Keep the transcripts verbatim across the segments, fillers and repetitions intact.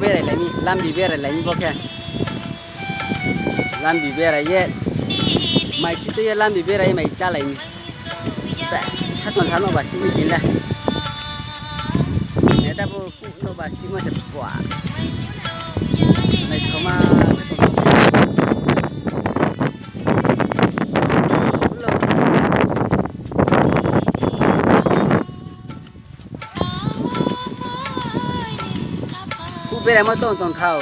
Berai lai mi, lambi berai lai mi bo khe. Lambi berai ye. Mai chitui ye lambi berai ye mai chálai mi. Be, khaton ha no ba sih mi tin le. Ne ta bo ku no ba sih mo se pua. Nai thoma. Ku beraimo tong tong thao.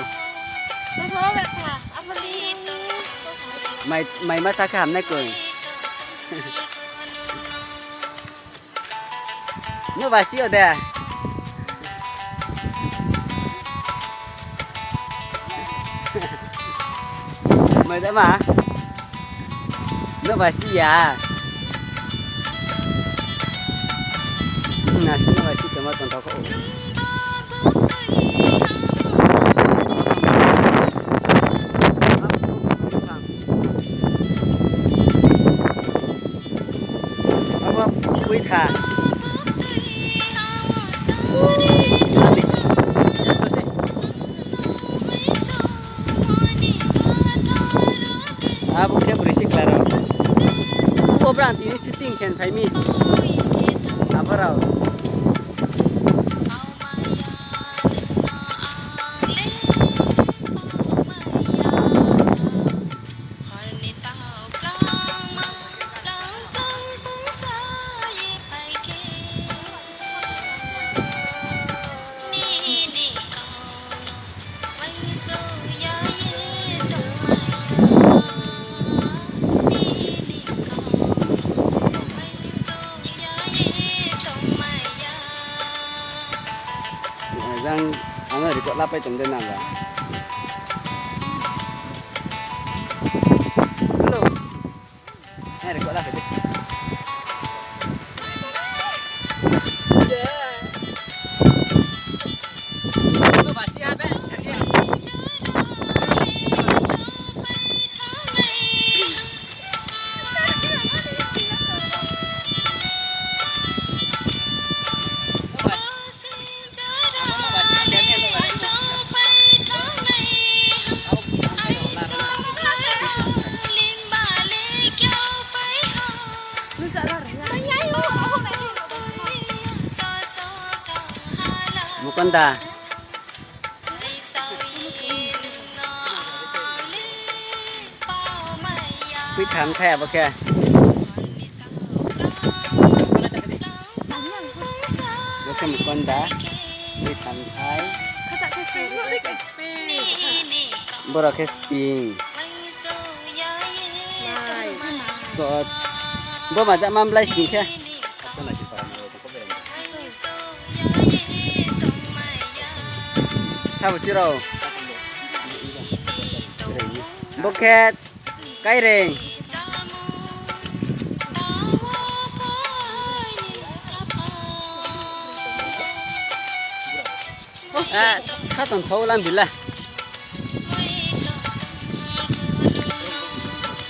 Mai, mai ma chá khe hamnai koi. Nouh ba si yo de. Mai da ma. Nouh ba si ya. Na si nouh ba si tongmo tongthao kho. Abo pui tha. Abo khe broi sikla rao. Bo brang tini shooting khe phai mi. Abo rao. Jang, ano record lapai tong de nang ba. Hello. Eh, record lapai de. Mukon da. Pui tham thai abo khe. Bo khe mukon da. Pui tham thai. Borok khe sping. Bo maja ma blai sing khe. Sabo chirao. Bo khe kaireng. Ah, khaton thao lambi la.